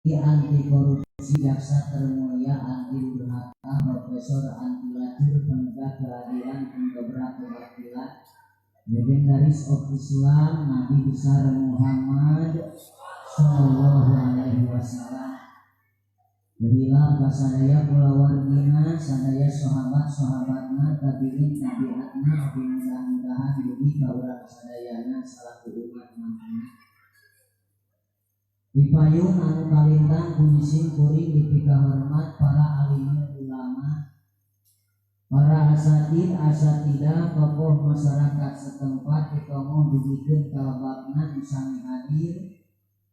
Anti korupsi, jaksa termulia, anti durhaka, profesor anti lacur, penegak keadilan, pendobrak kebatilan, legendaris of Islam, Nabi besar Muhammad Sallallahu Alaihi Wasallam. Berilah kasadaya kulawargina, sadaya sahabat-sahabatna, tabiin tabiatna, oge mudah-mudahan dugi ka urang sadayana salaku umat Muhammad. Dipayun anu kalintang ku simkuring dipikahormat para alim ulama, para asatid asatidah, tokoh masyarakat setempat, ditomoh dugikeun ka lebakna nu sami hadir.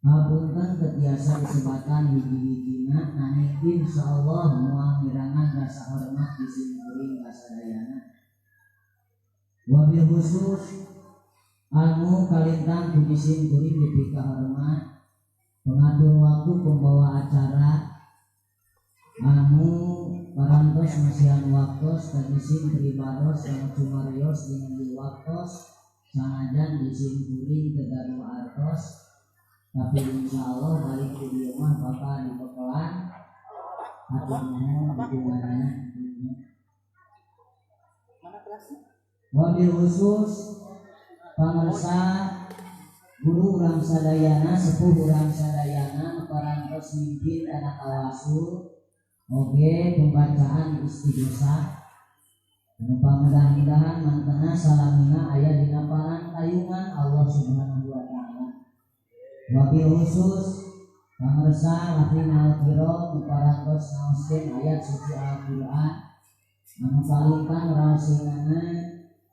Hapunten teu tiasa disebatan hiji-hijina, nanging insyaallah moal ngirangan rasa hormat di simkuring ka sadayana. Wabil khusus anu kalintang ku simkuring dipikahormat pengatur waktu, pembawa acara anu parantos masihan waktos ka jisim pribados anu cumarios dina ieu waktos, sanajan di simkuring teu gaduh artos, tapi insya Allah balik di dieu mah bakal dibekelan. Hatur nuhun dukunganana. Mana kelasnya? Wabil khusus pangersa guru urang sadayana, sepuh urang sadayana nu parantos mimpin dina tawasul oge pembacaan istighosah, anu mudah-mudahan mantena salamina aya dina payungan Allah Subhanahu wa Taala. Wabil khusus pangersa lafina al-kiram nu parantos ngaoskeun ayat suci Al-Qur'an, anu kalintang raosinana,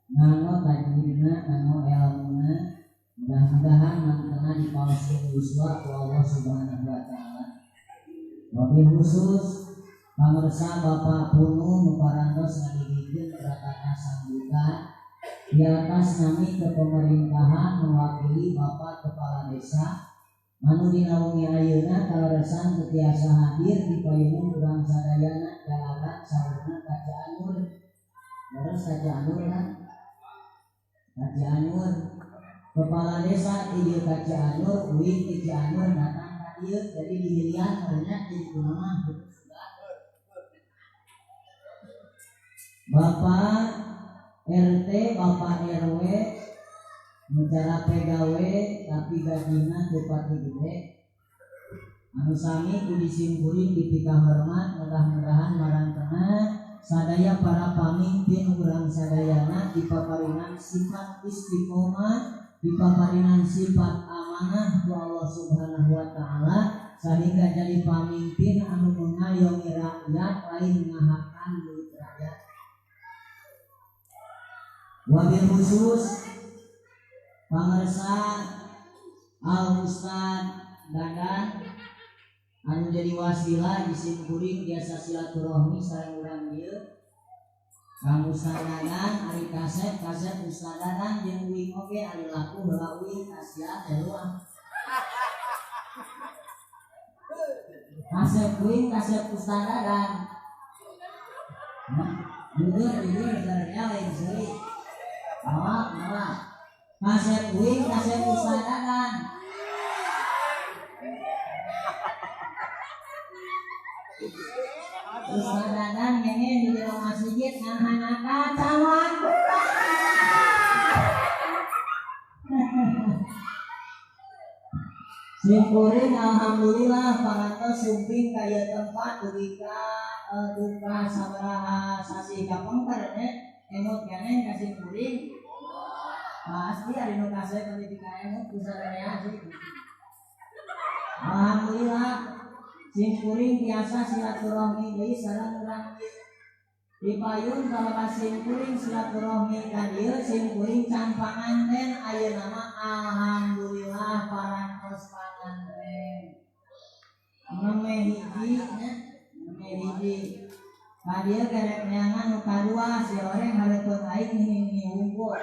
nganggo tajwidna, nganggo elmuna, mudah-mudahan mantena dipaoskeun yuswa ku Allah Subhanahu wa Taala. Wabil khusus pangersa Bapak Punu nu parantos ngadigikeun pratata sambutan di atas nami kepemerintahan mewakili Bapak Kepala Desa anu dina wengi ayeuna kaleresan teu tiasa hadir di payungan urang sadayana jalanan saurna ka Cianjur. Leres ka Cianjur kan? Ka Cianjur. Kepala desa di dieu ka Cianjur, uing di Cianjur datang ka dieu, jadi dihilian merenya di kumaha gitu sudah. Bapak RT, Bapak RW, nu cara pegawe tapi gajina teu pati gede, anu sami ku disimkuring dipikahormat, mudah-mudahan marantena sadaya para pamimpin urang sadayana dipaparinan sifat istiqomah, dipaparinan sifat amanah ku Allah Subhanahu wa Taala, sehingga jadi pamimpin anu mengayomi rakyat, lain ngahakan duit rakyat. Wabil khusus pangersa Al Ustad Dadan anu jadi wasilah disimkuring biasa silaturahmi sareng urang dieu. Kang Ustad Dadan ari kasep, kasep Ustad Dadan jeung uing oge, ari laku heula uing kasihan teh luah. Kasep uing, kasep Ustad Dadan. Nah, jujur jujur sareng lain seuri. Mawa mawa. Kasep uing, kasep Ustad Dadan. Ustad Dadan ngenge di jero masjid ngahanaka cawan. Simkuring alhamdulillah parantos sumping ka ieu tempat dugi ka duka sabaraha sasih kapengker nya, emut keneh ka simkuring. Pasti ari nu kasep nu di ka emut ku sadaya sih. Alhamdulillah simkuring biasa silaturahmi deui sareng urang ieu. Di payun kalau simkuring silaturahmi ka dieu, simkuring can panganten, ayeuna mah alhamdulillah parantos panganten. Nembe hiji nya, nembe hiji. Ka dieu kerek neangan nu kadua, si oreng hareupeun aing ini wungkul.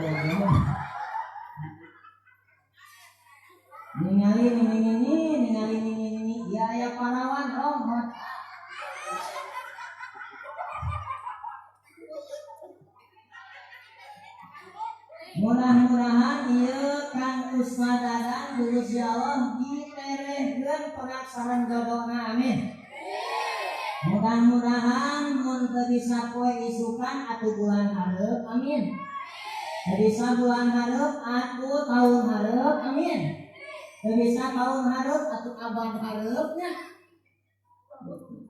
Ningali ini ini, ningali ini ini, ya aya parawan romot. Mudah-mudahan ieu Kang Ustad Dadan ku Gusti Allah diterima. diterehkeun pengaksaran jodohna, amin. Mudah-mudahan mun teu bisa poe isukan atuh bulan hareup, amin. Teu bisa bulan hareup atuh tahun hareup, amin. Teu bisa tahun hareup atuh abad hareupnya.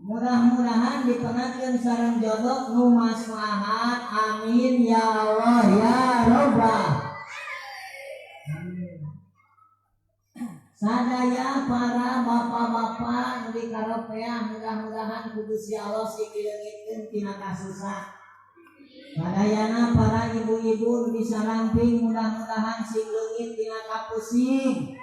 Mudah-mudahan dipengakeun sareng jodoh nu maslahat, amin ya Allah ya Rabbal. Sadaya para bapak-bapak nu di karopeah mudah-mudahan ku Gusti Allah sing dileungitkeun tina kasusah. Sadayana para ibu-ibu nu di saramping mudah-mudahan sing leungit tina kapusing.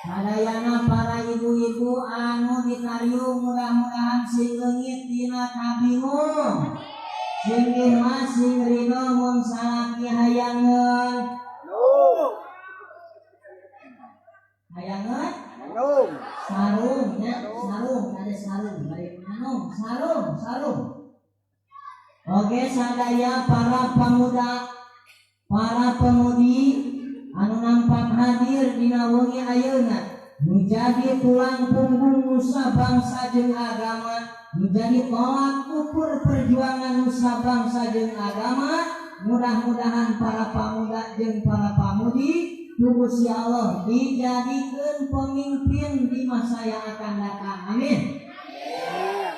Sadayana para ibu-ibu anu di tariung mudah-mudahan sing leungit tina kabingung. Sing ikhlas sing ridho mun salaki hayangeun. Hayangeun? Sarung nya, sarung, ada sarung, bari manung, sarung, sarung. Oke, sadaya para pemuda, para pemudi anu nampak hadir dina wengi ayeuna nu jadi tulang punggung nusa bangsa jeung agama, nu jadi tolak ukur perjuangan nusa bangsa jeung agama. Mudah-mudahan para pemuda jeung para pamudi ku Gusti Allah dijadikeun pemimpin di masa yang akan datang, amin.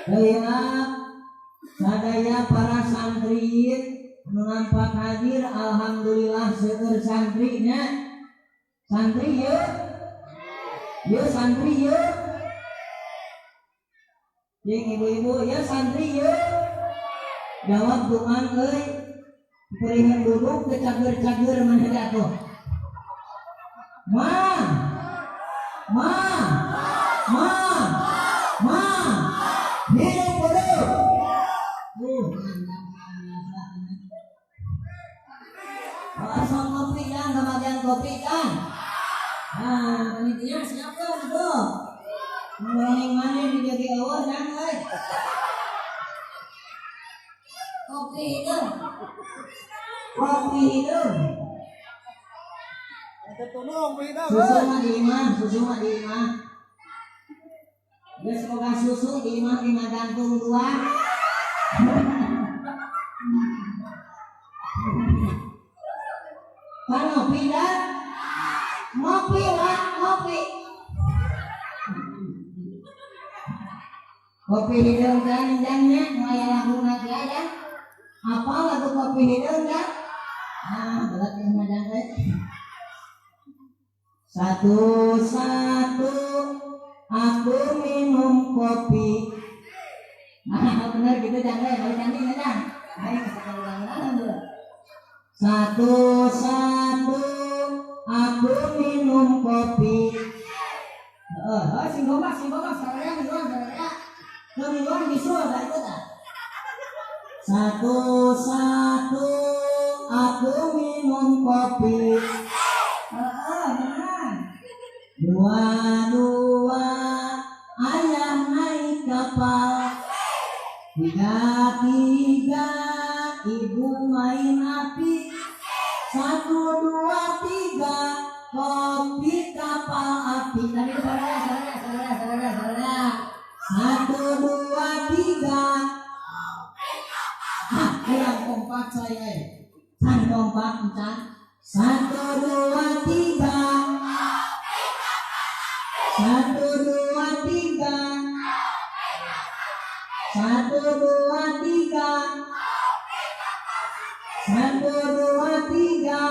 Baiklah, sadaya para santri anu nampak hadir, alhamdulillah seueur santrinya. Santri ye, ye santri ye, jeung ibu-ibu ye santri ye. Jawab duman euy, peringan duduk teu cager-cager maneh atuh. Ma, ma, ma, ma, hidup bodoh. Asal kopi kan, kebagian kopi kan. Nah, panitia siap dong tuh. Ngurangin mana di jadi awal kan, euy. Kopi hidup, kopi hidup. Susu mah di imah, susu mah di imah. Ya semoga susu di imah lima gantung dua. Kan ngopi dah? Ngopi lah, ngopi. Kopi hideung teh nyanyi, aya laguna teh aya. Apa lagu kopi hideung dah? Nah, berat yang madang teh. Satu-satu aku minum kopi. Nah, bener gitu jangan, balik nanti jangan. Ayo ulang-ulang. Satu-satu aku minum kopi. Oh, sing gombak, sararea minuan, sararea. Minuan bisul dari kota. Satu-satu aku minum kopi. Dua-dua ayah naik kapal. Tiga-tiga ibu main api. 1, 2, 3 kopi kapal api. Tadi saudara, saudara, saudara, saudara. 1, 2, 3. Ah, kurang kompak saya. Can kompak, can. 1, 2, 3. 1, 2, 3. 1, 2, 3. 1, 2, 3.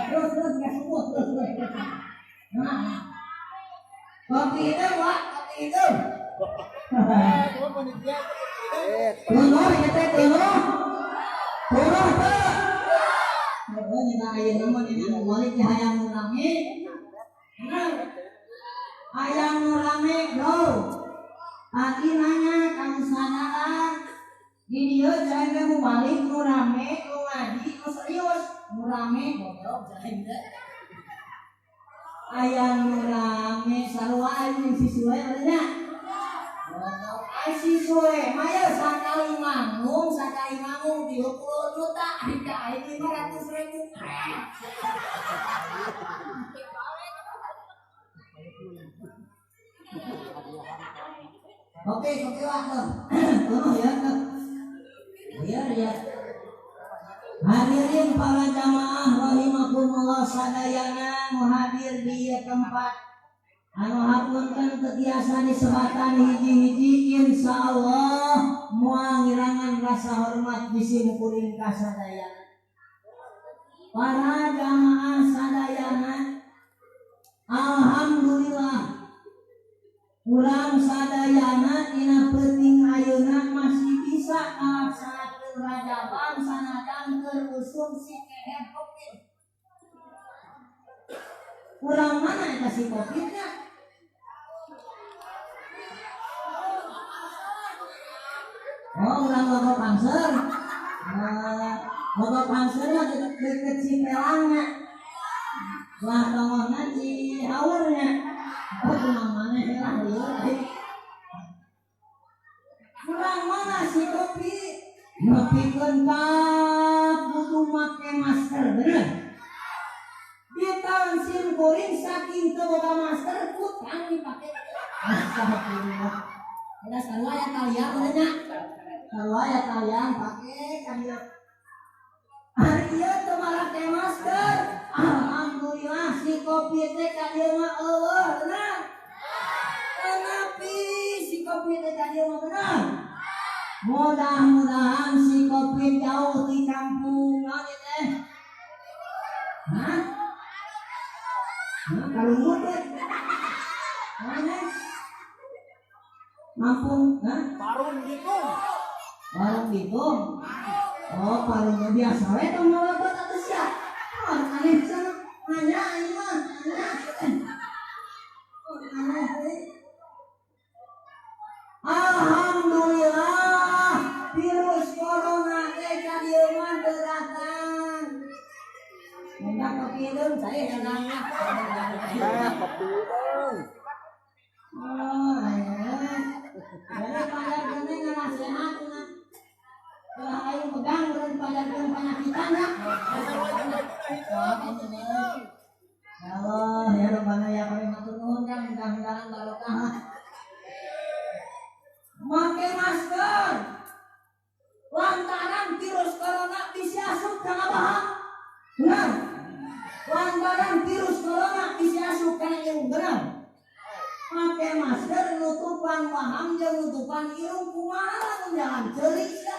Terus, terus, nggak semua, terus, terus, terus. Nah, kopi itu, Wak, kopi itu. Tuluh, ya teh, tuluh. Tuluh, teh. Oh, nyata ayeuna mah dina balik di hayang nu rame. Hayang nu rame, bro. Tadi nanya kamu sadaran. Di dieu cai teh mau balik nu rame, nu ngaji, nu serius, nu rame goblok cai teh. Hayang nu rame sarua aing si Sule nya. Goblok ai si Sule mah ye sakali manggung, sakali manggung 30 juta, ari ka aing 500.000. Oke, oke waktu. Tunggu ya. Iya ya. Hadirin para jamaah rahimakumullah sadayana nu hadir di ieu tempat. Anu hapunten teu tiasa disebatan hiji-hiji, insyaallah moal ngirangan rasa hormat bisi mukuring ka sadayana. Para jamaah sadayana, alhamdulillah urang sadayana dina peuting ayeuna masih bisa ngalaksanakeun rajaban sanajan keur usum si keher Covid. Urang mana eta si Covidnya? Oh, urang logo panser. Logo pansernya deket Cipelangnya. Lah tonggohna Cihaurnya. Oh, kurang mana lah lieur euy. Kurang mana si kopi? Nepikeun ka kudu make masker, bener? Di tahun sim kuring saking teu boga masker kutang dipake. Astagfirullah. Udah sarua ya kalian udah nya. Sarua ya kalian pake kan ieu. Ari ieu teu make masker. Alhamdulillah si kopi teh ka dieu mah eueuh, bener. Tapi si kopi teh ka dieu mah bener. Mudah-mudahan si kopi jauh di kampung naon ieu teh? Hah? Hah, kalungut teh? Mana? Kampung, hah? Parung gitu. Parung gitu. Oh, parungnya biasa we tong ngalebet atuh sia. Oh, aneh sana. Nanya aing mah, nanya. Oh, aneh euy. Alhamdulillah virus corona teh ka dieu mah teu datang. Minta kopi deung saya dagangna. Eh, kopi dong. Oh, eh. Daripada geuning nganasehat cenah. Ulah aing pegang daripada geuning penyakitan ya. Ya Allah, ya Rabbana ya Karim, matur nuwun Kang, mudah-mudahan barokah. Make masker. Lantaran virus corona bisa asup kana bahang. Benar. Lantaran virus corona bisa asup kana irung, benar. Make masker nutupan wahang jeung nutupan irung, kumaha lamun jalan ceurik sia.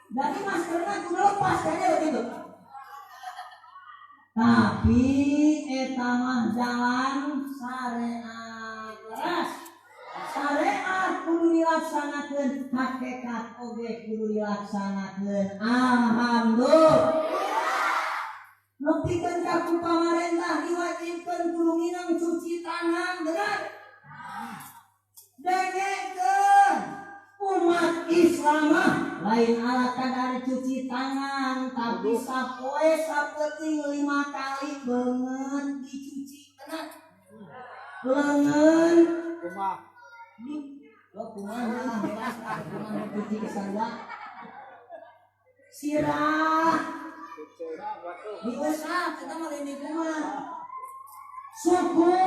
Jadi maskernya kudu lepas kayaknya begitu. Tapi eta mah jalan syariat leres. Syariat kudu dilaksanakeun, hakikat oge kudu dilaksanakeun. Alhamdulillah. Nepikeun ka ku pamarentah diwajibkeun kudu minang cuci tangan, bener? Dengekeun umat Islam mah lain ala kadar cuci tangan, tapi sapoe sapeuting 5 kali beungeut dicuci, bener? Leungeun Kumaha? Di lo kumaha lah bebas lah kumaha cuci kesarua. Sirah diusap kita mah lain di kumaha. Suku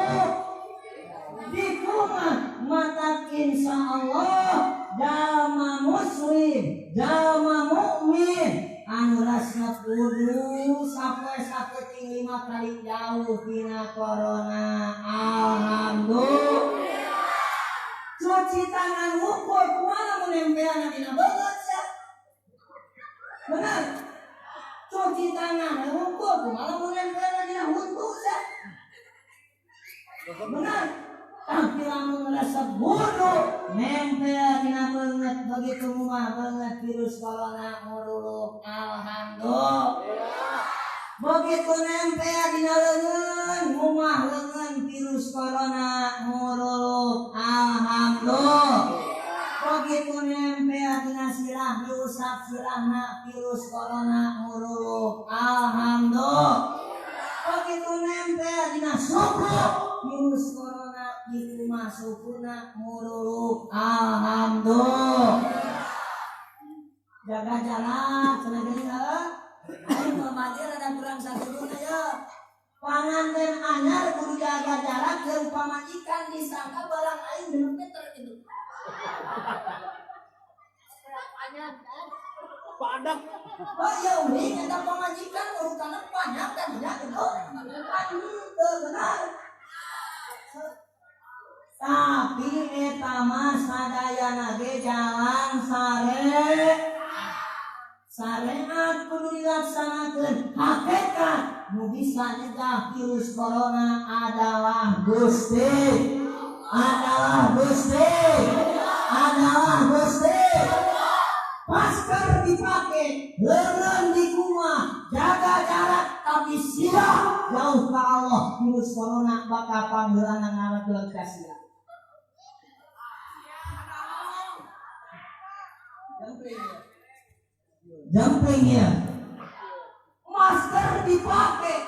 di kumaha mata insya Allah jalma muslim jalma mukmin anu rasna kudu sapoe sapeuting 5 kali jauh tina corona. Alhamdulillah. Cuci tangan ngumpul kumaha mun nempeana dina beungeut sia. Bener. Cuci tangan ngumpul kumaha mun nempeana dina huntu sia. Bener. Tapi lamun resep wudu nempel dina beungeut begitu mah beungeut virus corona nguruluk. Alhamdulillah. Begitu nempel dina leungeun ngumah leungeun virus corona nguruluk. Alhamdulillah. Begitu nempel dina sirah diusap sirahna virus corona nguruluk. Alhamdulillah. Begitu nempel dina suku virus corona dikumah sukuna nguruluk. Alhamdulillah. Jaga jarak cenah geuning heuh. Aing mah madir ada kurang satuluna ya. Panganten Anyar kudu jaga jarak jeung pamajikan disangka barang aing 6 meter gitu. Padak. Oh ya uing eta pamajikan urutanna panjang tadinya gitu. Kan teu benar. Tapi eta mah sadayana ge jalan sare. Syariat kudu dilaksanakeun. Hakikat nu bisa nyegah virus corona adalah Gusti. Adalah Gusti. Adalah Gusti. Masker dipakai, lengan dikumah, jaga jarak tapi sila jauh ke Allah. Virus corona bakal panggilan ngarep ka sia. Jumping ya. Masker dipakai,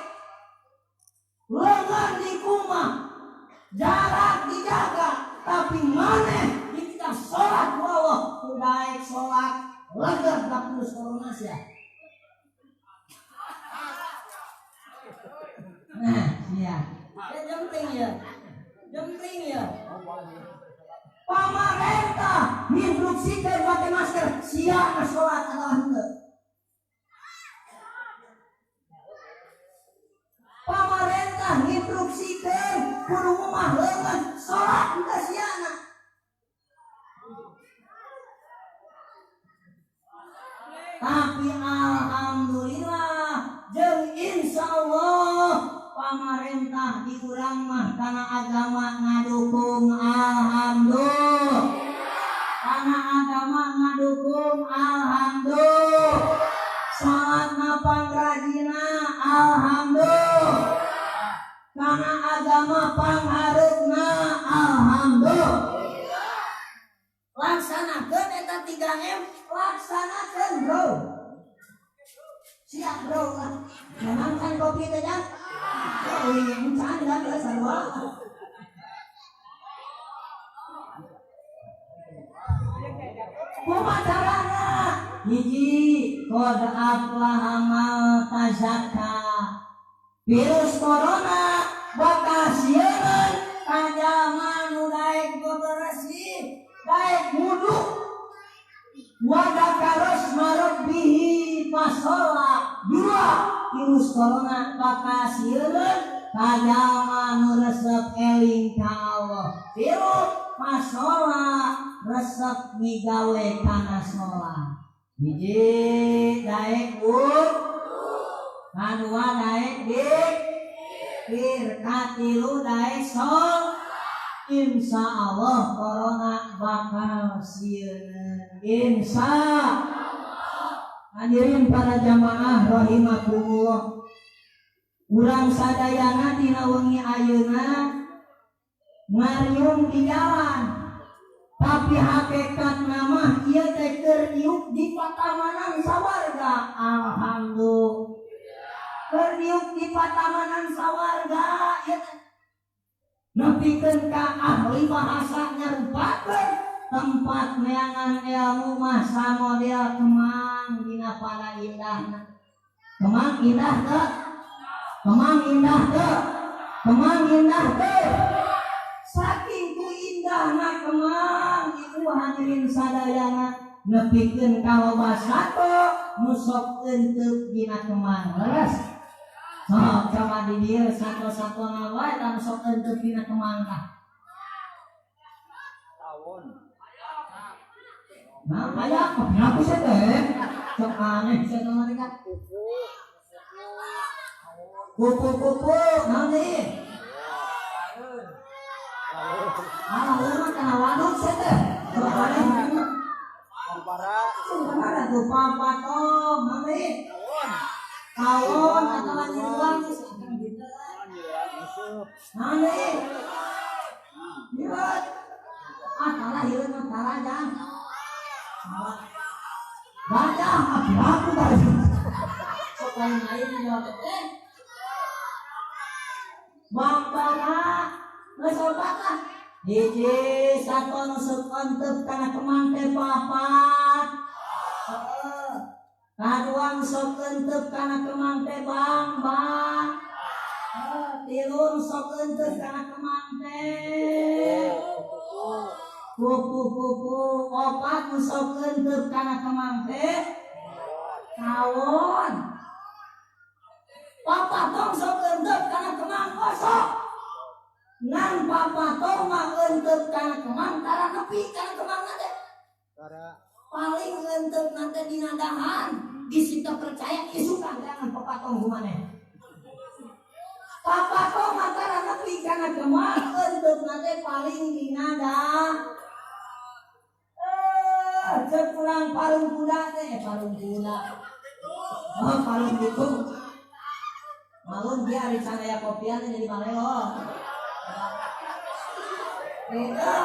lengan dikumah, jarak dijaga, tapi maneh kita sholat ku Allah, kudaek sholat leger tak virus corona sia. Nah, sia. Ya jumping ya. Jumping ya. Pamarentah nginstruksikeun make masker, sia na sholat atawa henteu. Pamarentah nginstruksikeun kudu ngumah leungeun sholat henteu siana. Tapi alhamdulillah jeung insyaallah pamarentah di urang mah kana agama ngadukung, alhamdulillah. Kana agama ngadukung, alhamdulillah. Salatna pangrajina, alhamdulillah. Kana agama panghareupna, alhamdulillah. Laksanakeun eta 3M, laksanakeun bro. Siap bro lah. Memang kan kopi teh nya. Oh, encan dan geus sarua. Kumaha carana? Hiji, qad aflaha man tazakka. Virus corona bakal sieun ka jalma nu daek beberesih, daek wudu. Wa dzakaros marabbihi fasholla. Dua, virus corona bakal sieun ka jalma nu resep eling ka Allah. Tilu, fasholla resep migawe kana sholat. Hiji daek wudu, kadua daek dikir, katilu daek sholat. Insya Allah corona bakal sieun. Insya Allah. Hadirin para jamaah rahimakumullah. Urang sadayana dina wengi ayeuna ngariung di jalan. Tapi hakikat mah ieu teh keur diuk di patamanan sawarga. Alhamdulillah. Keur diuk di patamanan sawarga ieu teh. Nepikeun ka ahli bahasa nyarupakeun tempat neangan ilmu mah samodel kemang dina pada indahna. Kemang indah teu? Kemang indah teu? Kemang indah teu? Saking ku indahna kemang ibu hadirin sadayana nepikeun ka loba sato nu sok euteup dina kemang. Leres. Sok coba di dieu sato-satona wae tah sok euteup dina kemang tah. Tawon. Nah, aya aku sih teh. Sok aneh sih teh mah teh. Kupu-kupu naon deui? Ah, leuh mah kana waduk sih teh. Sok aneh. Pampara. Pampara tuh papatong naon deui? Kawon atau nyiruang naon deui? Hireut. Ah, kalah hireut mah kalah jang. Gajah, aku tadi. Sok lain-lain jawab teh. Bambara, geus opat lah. Hiji sato nu sok entep kana kemang teh papat. Heeh. Kadua nu sok entep kana kemang teh bang-bang. Heeh, Tilu sok eunteut kana kemang teh kupu-kupu. Opat nu sok eunteut kana kemang teh tawon. Papatong sok eunteut kana kemang osok. Ngan papatong mah eunteut kana kemang tara nepi kana kemang teh. Paling eunteut nanti dina dahan. Bisi teu percaya isukan jangan papatong kumaneh. Papatong mah tara nepi kana kemang eunteut nanti paling dina dahan. Cek urang parung kuda teh, parung kuda. Oh, parung bitung. Malum dia ari can aya kopian jadi maleo. Beda.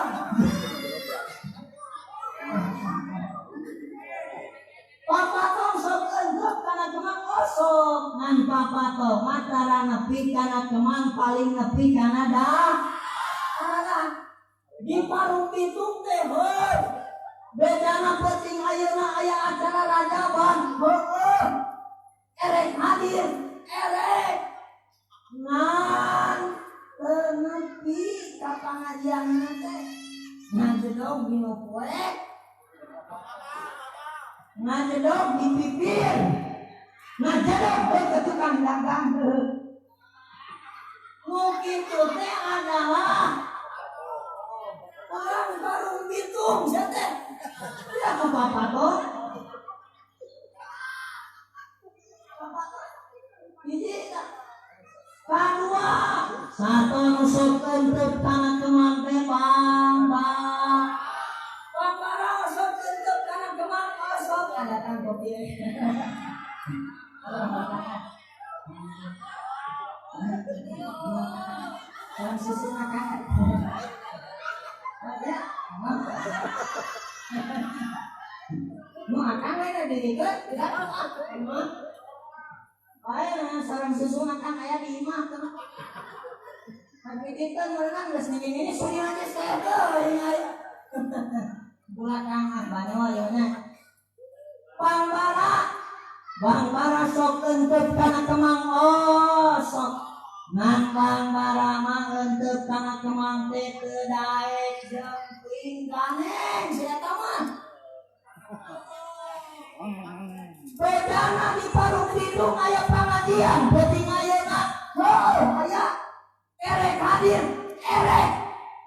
Papatong sok eunteut kana kemang osok. Ngan papatong mah tara nepi kana kemang paling nepi kana dah. Di parung bitung teh heuh. Bedana penting ayeuna aya acara rajaban, heueuh. Erek hadir, erek. Ngan teu nepi ka pangajianna teh. Ngajedog di nu poek. Ngajedog di pipir. Ngajedog ke tukang dagang. Nu kitu teh adalah orang Parung Bitung sia teh. Ya ke papatong. Hiji kadua satu nu sok eunteut kana kemang teh bang bang. Bambara sok eunteut kana kemang osok datang kopi. Orang susu makan. Ya, mau akan lain ada di tidak ayo sarang susu makan ayah di imah teman. Tapi kita merenang geus ini suri aja saya tuh ini ayo. Belakang banyo ayeuna. Pangbara, Bangbara sok eunteut kana kemang osok. Ngan Bangbara mah eunteut kana kemang teh teu daek jeung pingganeng sia eta mah. Bedana di Parung Bitung aya pangajian, penting ayeuna. Heuh, aya erek hadir, erek.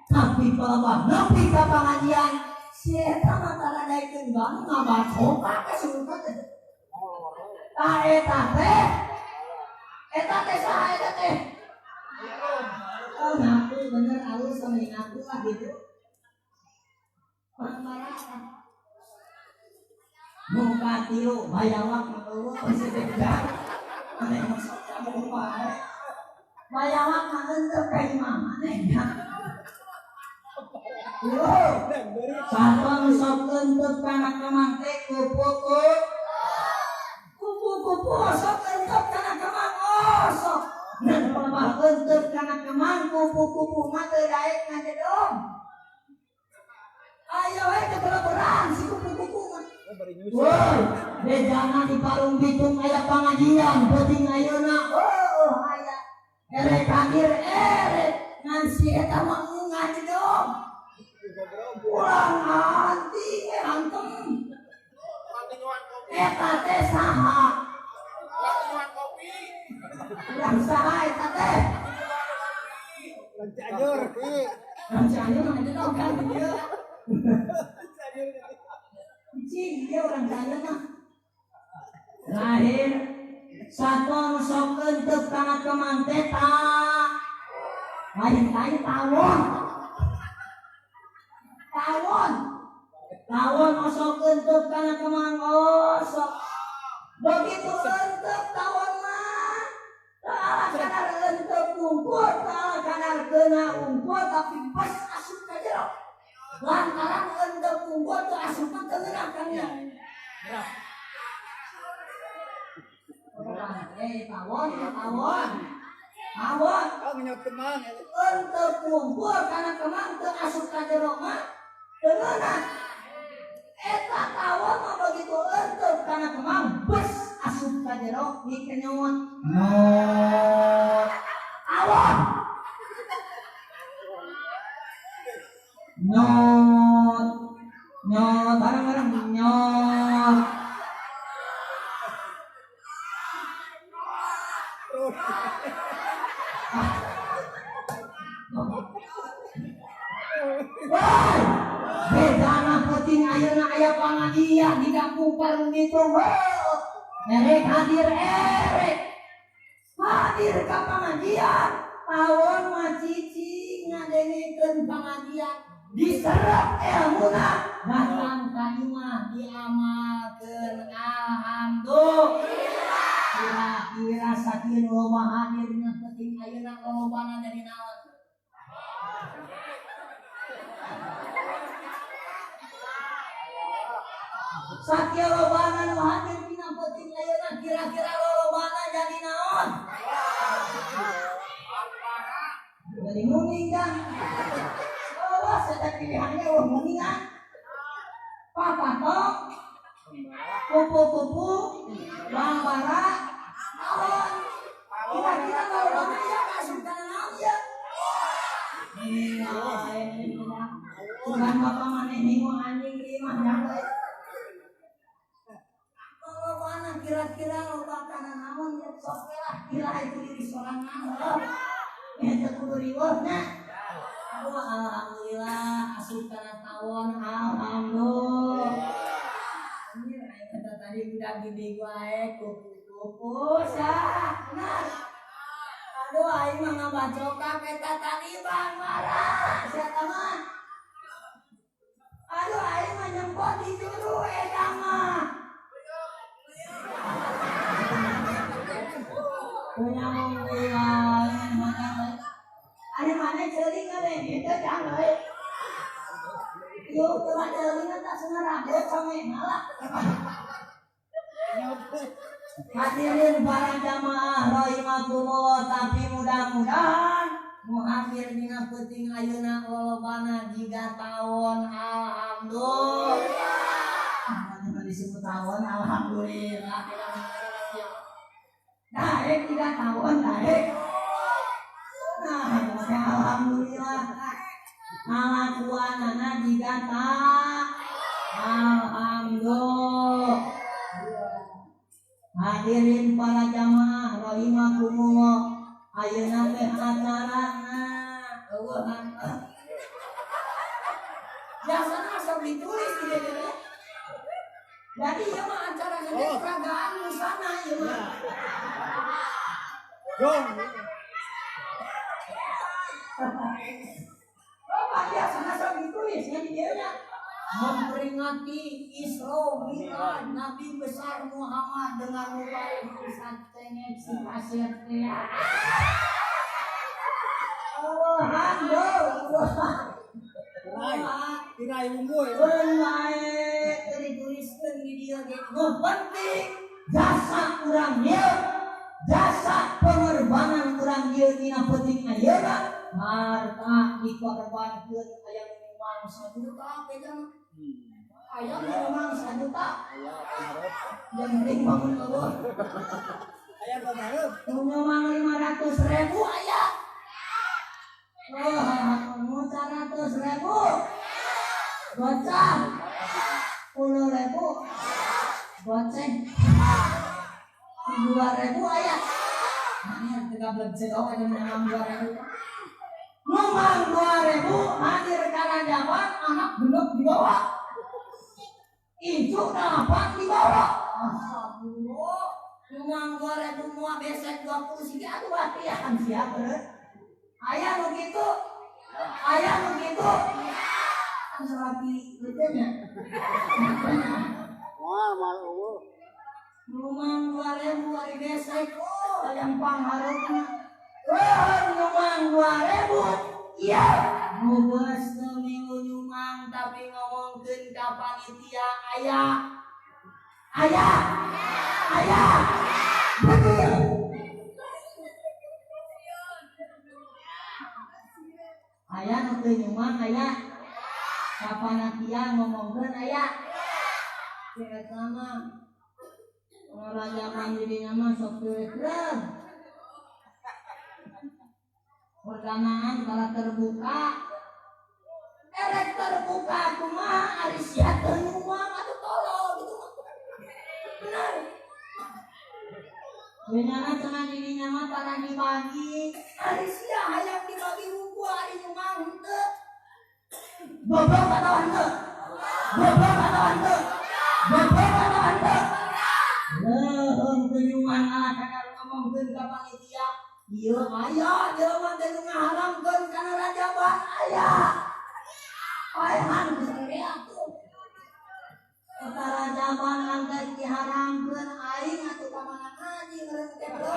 Tapi palebah nepi ka pangajian, si eta mah tara daekeun ganu ngabacoka ka surga teh. Tah eta teh. Eta teh saha eta teh? Oh, ngaku bener alus sama ngaku lah gitu. Pangbara muka tilu bayawak mah eueuh sedekah. Maneh masuk kamu wae. Bayawak mah henteu ka imah maneh nya. Yo, satu nu sok eunteut kana kemang teh kupu-kupu. Kupu-kupu sok eunteut kana kemang osok. Ngan palebah eunteut kana kemang kupu-kupu mah teu daek ngajedog. Ayo we kebeleberan si kupu-kupu mah. Woi, bejana di Parung Bitung aya pangajian, penting ayeuna. Oh, aya. Erek hadir, erek. Ngan si eta mah ngajedog. Pulang anti hantem. Eta teh saha? Urang saha eta teh? Urang Cianjur. Urang Cianjur mah ngajedog kan ieu. Cing, dia orang Cianjur mah. Terakhir satu nu sok eunteut kana kemang teh ta. Lain-lain tawon. Tawon. Tawon osok eunteut kana kemang osok. Begitu eunteut tawon mah teu ala kadar eunteut wungkul, teu ala kadar kena wungkul tapi pas asup ka jero. Lantaran eunteut wungkul teu asup mah teu ngeunah kan nya. Tawon, tawon. Tawon. Oh, ngenyot kemang. Eunteut wungkul kana kemang teu asup ka jero mah teu ngeunah. Eta tawon mah begitu eunteut kana kemang bes asup ka jero dikenyot. No. Tawon. Woi, bedana penting ayeuna aya pangajian di kampung Parung Bitung. Erek hadir erek. Hadir ka pangajian, tawon mah cicing ngadengekeun pangajian, diserap ilmuna, datang ka imah diamalkeun. Alhamdulillah. Kira-kira sakieu loba hadirna penting ayeuna lolobana jadi naon? Sakieu lobana nu hadir dina penting ayeuna kira-kira lolobana jadi naon? Jadi mungkin kan? Oh, saya pilihannya wah mungkin kan? Papato, kupu-kupu, bambara, naon? Kira-kira lolobana ya masuk kana naon ya? Bukan bapak maneh ningu anjing di imah jang. Lolobana kira-kira loba kana naon ya sok lah kira itu diri sorangan heuh. Eta kudu riweuhna. Aduh alhamdulillah asup kana tawon alhamdulillah. Anjir aing kata tadi budak gede wae kupu-kupu sah. Benar. Aduh aing mah ngabacokak eta tadi bang marah sia mah. Aduh aing mah nyempot di juru eta mah. Punya mong ada mana celing ada gitu jangan euy. Yuk coba celing tak sengarabut sama malah. Hadirin para jamaah rahimakumullah, tapi mudah-mudahan nu hadir dina peuting ayeuna lolobana jiga tawon alhamdulillah. Mana disebut tawon alhamdulillah. Daek jiga tawon daek. Nah, alhamdulillah. Ngalakuanana jiga tak alhamdulillah. Hadirin para jamaah rahimakumullah, ayeuna teh acarana eueuhan. Jasana sok ditulis di dieu teh. Jadi ieu mah acara gede peragaan busana ieu mah. Dong. Bapak biasana sok ditulis nya di dieu nya. Memperingati Isra Mi'raj Nabi besar Muhammad dengan lupa pusat cengek si pasir teh. Alhamdulillah. Tirai unggul. Wae teu dituliskeun di dieu ge. Nu penting jasa urang ieu, jasa pengorbanan urang ieu dina penting ayeuna harta dikorbankeun aya nyumbang 1 juta pegang. Ayam nyumbang 1 juta. Yang penting bangun eueuh. Ayam bangun. Nyumbang 500.000 aya. Oh, 100.000. Gocap. 10.000. Goceng. 2.000 aya. Ini teu gablek oge nyumbang 2.000. Nyumbang 2.000 hadir kana jaman anak genep dibawa. Incu 8 dibawa. Astagfirullah. Nyumbang 2.000 moal besek 20 sigi atuh latihan siap bener. Aya nu kitu. Aya nu kitu. Kan salaki kitu nya. Wah, mal eueuh. Nyumbang 2.000 ari besek oh hayang pangharepna. Oh, nyumbang 2.000. Iya. Nu geus teu minggu nyumbang tapi ngomongkeun ka panitia aya. Aya. Aya. Betul. Aya nu teu nyumbang aya. Ka panitia ngomongkeun aya. Eta mah orang zaman dirinya mah sok teu. Perdagangan kalau terbuka, erek terbuka kumaha ari sia teu nyumbang atuh tolol gitu mah. Benar. Benyana cenah dirinya mah tara dibagi. Ari sia hayang dibagi hungkul ari nyumbang henteu. Goblok atau henteu? Goblok atau henteu? Goblok atau henteu? Leuheung teu nyumbang malah kakak ngomongkeun ka panitia. Ieu aya jelema teh nu ngaharamkeun kana rajaban aya. Paehan geus atuh. Eta rajaban angkat diharamkeun aing atuh ka mana ngaji meureun teh bro.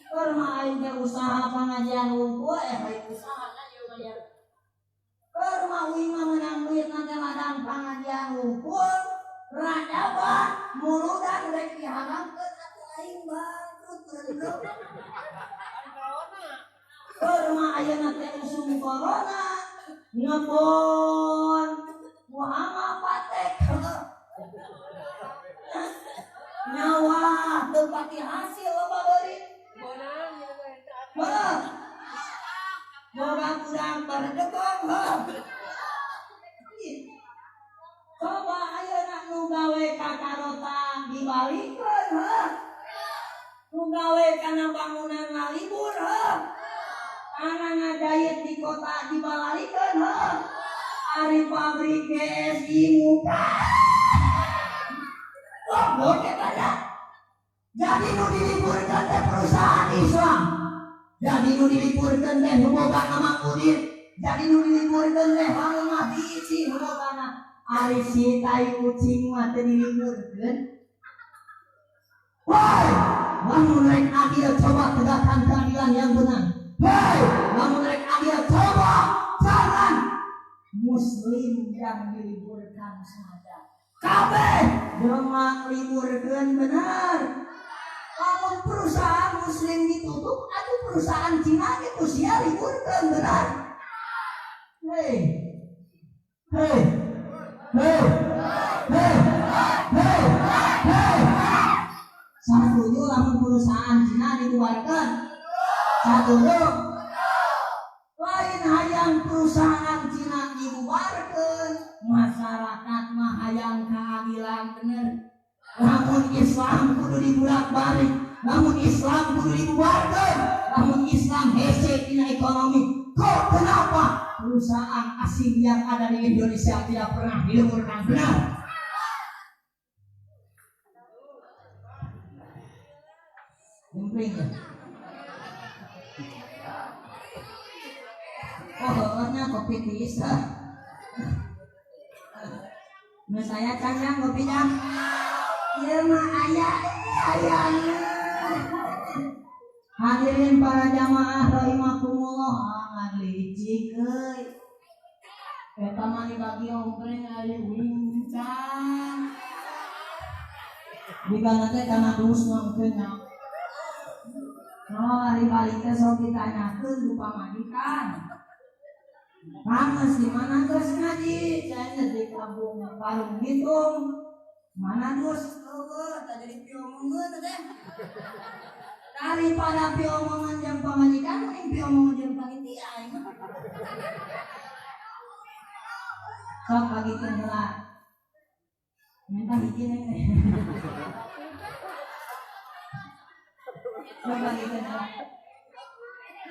Keur mah aing teh usaha pangajian hungkul eh usaha kan ieu mah ya. Keur mah uing mah meunang duit na teh ladang pangajian hungkul rajaban muludan rek diharamkeun atuh aing bangkrut meureun bro. Keur mah ayeuna teh usum corona ngebon Muhammad Patek nyawa teu pati hasil loba beurit. Heuh. Boga budak bardegong heuh. Coba ayeuna nu gawe kakarota dibalikeun heuh. Nu gawe kana bangunan ngalibur heuh. Kana ngajahit di kota dibalalikeun heuh. Ari pabrik GSI muka. Goblok eta nya. Jadi nu diliburkeun teh perusahaan Islam. Jadi nu diliburkeun teh nu boga nama Udin. Jadi nu diliburkeun teh warung biji nu bogana. Ari si tai kucing mah teu diliburkeun. Woi, lamun rek adil coba tegakkan keadilan yang benar. Hei, lamun rek adil coba jangan muslim yang diliburkan saja. Kabeh jelema liburkeun benar. Lamun perusahaan muslim ditutup atau perusahaan Cina itu sia liburkeun benar. Hei. Hei. Hei. Hei. Hei. Hei. Satuju lamun perusahaan Cina dibubarkan. Satuju. Lain hayang perusahaan Cina dibubarkan, masyarakat mah hayang keadilan bener. Lamun Islam kudu dibolak-balik, lamun Islam kudu dibubarkan, lamun Islam hese dina ekonomi. Kok kenapa perusahaan asing yang ada di Indonesia tidak pernah diliburkan? Benar. Jempling ya. Oh, heueuhnya kopi tiis. Nu saya canjang kopi jang. Ieu mah aya aya. Hadirin para jamaah rahimakumullah, ngan licik euy. Eta mah dibagi ompreng ari wincang. Dibana teh kana dus mah teh nya. Oh, ari balik teh sok ditanyakeun ku pamajikan. Panges di mana terus ngaji? Saya di kampung Parung Hitung. Mana terus? Eueuh, tah jadi piomongeun teh. Daripada piomongan jeung pamajikan, mending piomongan jeung panitia aing mah. Sok bagikeun heula. Minta hiji teh. Sok bagikeun heula.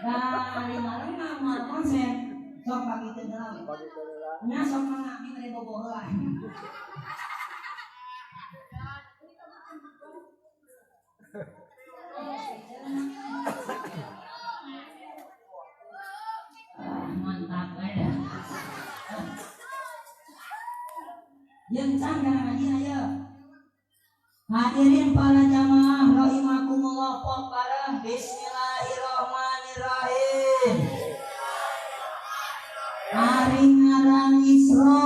Dari bareng mah moal konsen. Sok bagikeun heula. Nya sok mah abdi bade bobo heula. Mantap ya. Yang can kana ngaji ayo. Hadirin para jamaah rahimakumullah pok bareng bismillahirrahmanirrahim. Hari ngaran Isra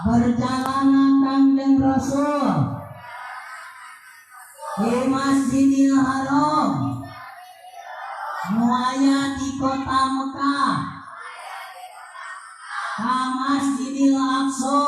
berjalan Kangjeng Rasul di Masjidil Haram nu aya di kota Mekah ka Masjidil Aqsa